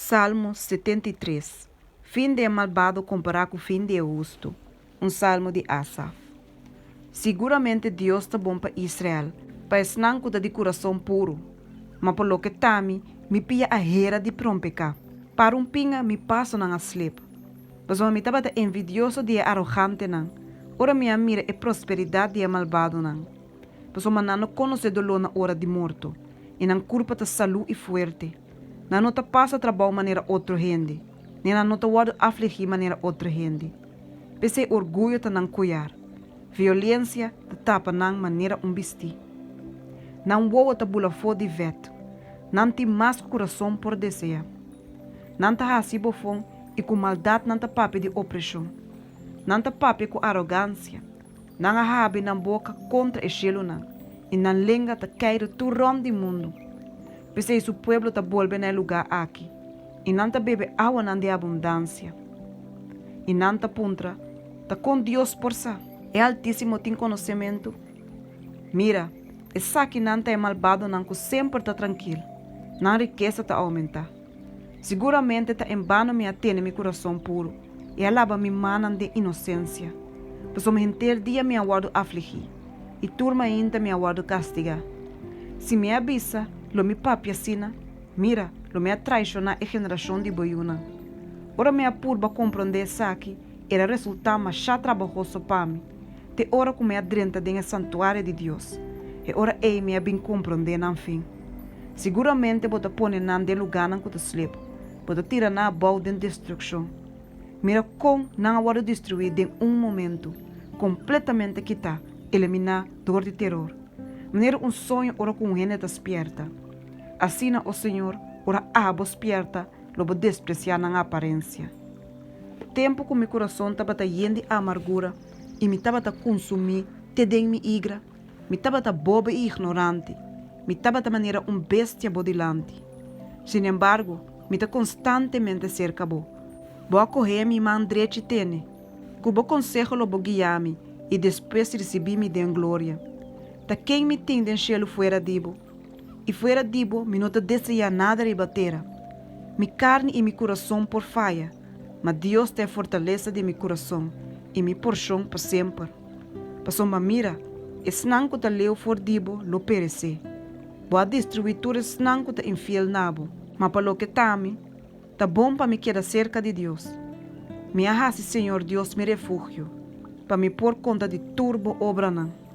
Salmo 73, Fin di e malbado kompará ku fin di e hustu. Un salmo di Asaf. Siguramente Dios ta bon pa Israel, pa esnan ku ta di kurason puru. Ma pa loke ta mi, mi pia a hera di prompeká. Para un pinga mi pasonan a slep. Pasobra mi tabata envidioso di e arogantenan, ora mi a mira e prosperidat di e malbadonan. Pasobra nan no konosé doló na ora di morto, i nan kurpa ta salú i fuerte. Nan no ta pasa trabou manera otro hende, ni nan no ta wòrdu afligí manera otro hende. P'esei orguyo ta nan koyar, violensia ta tapa nan manera un bistí. Nan wowo ta bula for di vèt, nan tin mas ku kurason por deseá. Nan ta hasi bofon i ku maldat nan ta papia di opreshon. Nan ta papia ku arogansia. Nan a habri nan boka kontra e shelunan, i nan lenga ta keiru tur rònt di mundu. P'esei su pueblo ta bolbe na e lugá aki, i nan ta bebe awanan di abundansia. I nan ta puntra, Ta kon Dios por sa? E Altísimo tin konosementu? Mira, esakinan ta e malbadonan ku semper ta trankil, nan rikesa ta oumentá. Siguramente ta en bano mi a tene mi kurason puru i a laba mi mannan den inosensia, pasobra henter dia mi a wòrdu afligí i tur mainta mi a wòrdu kastigá. Si mi a bisa, Lo mi papia asina, mira, lo mi a traishoná e generashon di bo yunan. Ora mi a purba komprondé esaki, el a resultá mashá trabahoso pa mi, te ora ku mi a drenta den e santuario di Dios. E ora ei mi a bin komprondé nan fin. Siguramente bo ta pone nan den lugánan ku ta slep, bo ta tira nan abou den destrukshon. Mira kon nan a wòrdu destruí den un momentu, kompletamente kitá, eliminá dor di teror. Manera un soño ora ku un hende ta spièrta. Asina, o Señor, ora abo spièrta, lo bo despresiá nan aparensia. Tempu ku mi kurason tabata yen di amargura i mi tabata kunsumí te den mi igra, Mi tabata bobo i ignorante, mi tabata manera un bestia bo dilanti. Sinembargo, mi ta konstantemente serka bo. Bo a kohé mi man drechi tene. Ku bo konseho lo bo guia mi i despues risibí mi den gloria. Ta ken mi tin den shelu fuera di bo? I fuera di bo mi no ta deseá nada riba tera. Mi karni i mi kurason por faya, ma Dios ta e fortalesa di mi kurason i mi porshon pa semper. Pasobra mira, esnan ku ta leu for di bo lo peresé. Bo a destruí tur esnan ku ta infiel na bo. Ma pa loke ta mi, ta bon pa mi keda serka di Dios. Mi a hasi Señor Dios mi refugio, pa mi por konta di tur bo obranan.